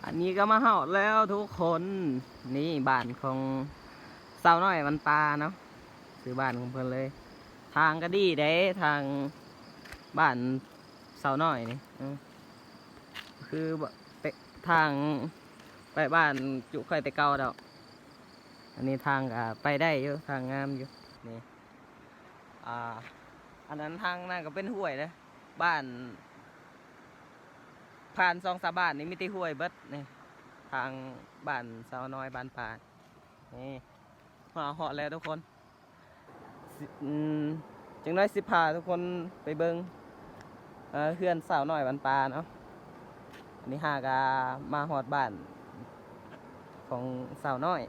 ອັນນີ້ກໍມາຮອດແລ້ວທຸກຄົນ. ນີ້ບ້ານຂອງສາວນ້ອຍວັນຕາເນາະ ຊື່ບ້ານຂອງເພິ່ນເລີຍ. ທາງກໍດີເດ້ ທາງບ້ານສາວນ້ອຍນີ້ ເອີ ຄືແບບ ແຕ່ທາງໄປບ້ານຈຸຂ້ອຍແຕ່ເກົ່າດອກ. ອັນນີ້ທາງກໍໄປໄດ້ຢູ່ ທາງງາມຢູ່. ນີ້ ອ່າ ອັນນັ້ນທາງນັ້ນກໍເປັນຫ້ວຍເດ້ ບ້ານ ຜ່ານສອງສາມບ້ານນີ້ມີແຕ່ຫ້ວຍເບິດນີ້ ທາງບ້ານສາວນ້ອຍວັນຕາ. ນີ້ ມາຮອດແລ້ວທຸກຄົນ. ຊິ ອືມ ຈັກໜ້ອຍຊິພາທຸກຄົນໄປເບິ່ງ ເອີ ເຮືອນສາວນ້ອຍວັນຕາເນາະ. ອັນນີ້ຫາກະມາຮອດບ້ານຂອງສາວນ້ອຍ.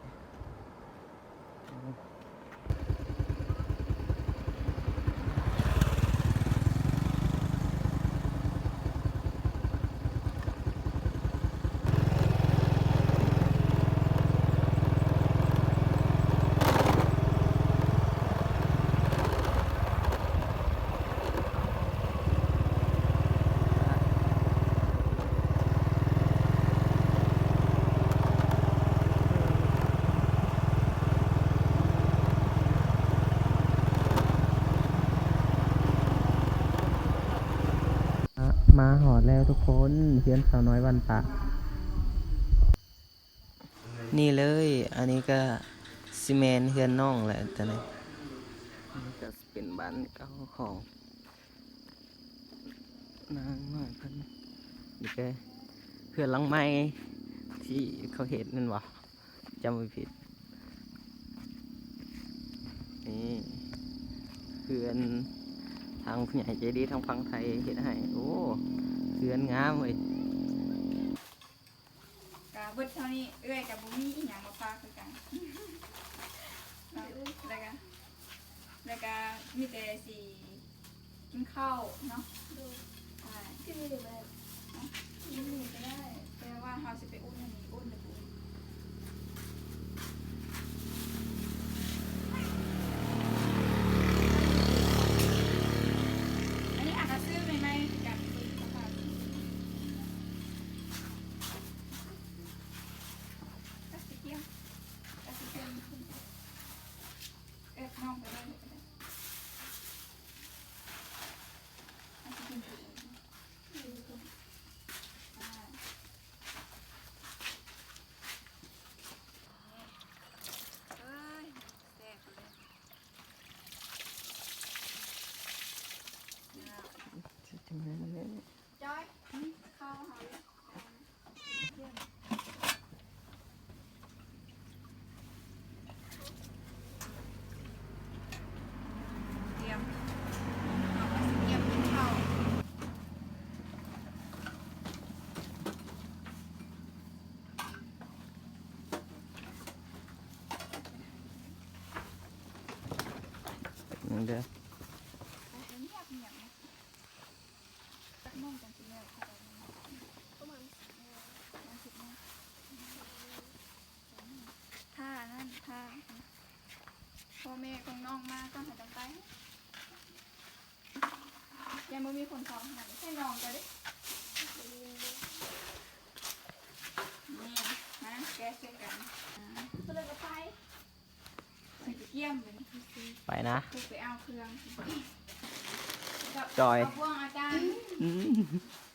ມາຮອດແລ້ວທຸກຄົນ ເຮືອນສາວນ້ອຍວັນຕາ. ນີ້ເລີຍ ອັນນີ້ກະຊິແມ່ນເຮືອນນ້ອງແຫຼະຕອນນີ້. ນີ້ກະຊິເປັນບ້ານເກົ່າຂອງນາງນ້ອຍເພິ່ນ. ນີ້ກະເຮືອນຫຼັງໃໝ່ທີ່ເຂົາເຮັດແມ່ນບໍ່? ຈຳບໍ່ຜິດ ນີ້ເຮືອນທາງຜູ້ໃຫຍ່ໃຈດີທາງຝັ່ງໄທເຮັດໃຫ້. ໂອ້ ເຮືອນງາມເວີຍ. ກະເບິດເທົ່ານີ້ ເອື້ອຍກະບໍ່ມີອີ່ຫຍັງມາຝາກຄືກັນເນາະ. ແລ້ວກະ ແລ້ວກະມີແຕ່ຊິກິນເຂົ້າເນາະ. ໂດຍ ໃຊ່ ກິນຢູ່ນີ້ກໍໄດ້ ກິນຢູ່ນີ້ກໍໄດ້ ແຕ່ວ່າເຮົາຊິໄປອຸ່ນອັນນີ້ ອຸ່ນແລ້ວປຸງ. ອັນນີ້ຫາກະຊື້ໃໝ່ໆຄືກັນ ເບິ່ງສະພາບ. ກະຊິກຽມ ກະຊິກຽມ ເອີ້ນນ້ອງໄປເລີຍກໍໄດ້. ກະຊິກິນເອງ ອ່າ ເອີຍ ແຊບເລີຍ. ຈ້ອຍ ເຂົ້າເຮົາຢູ່ ຕຽມ ເຮົາກະຊິຕຽມກິນເຂົ້າ. ແປັບໜຶ່ງເດີ. ໄປ ງຽບໆ ຈັກໂມງຈັ່ງຊິແລ້ວ? ປະມານສິບໂມງ ປະມານສິບໂມງ. ຖ້ານັ້ນ ຖ້າພໍ່ແມ່ຂອງນ້ອງມາກ່ອນ ເຮົາຈັ່ງໄປ. ຢ້ານບໍ່ມີຄົນເຂົ້າຫັ້ນ ໃຫ້ນ້ອງເຈົ້າເດ້. ນີ້ ມາແກະໃສ່ກັນ ອ່າ ເພິ່ນເລີຍກໍໄປ. ຊິໄປກຽມເລີຍ ໄປນະ ຄືໄປເອົາເຄື່ອງ ຈ້ອຍ ເອົາບ່ວງອາຈານ. ອືມ.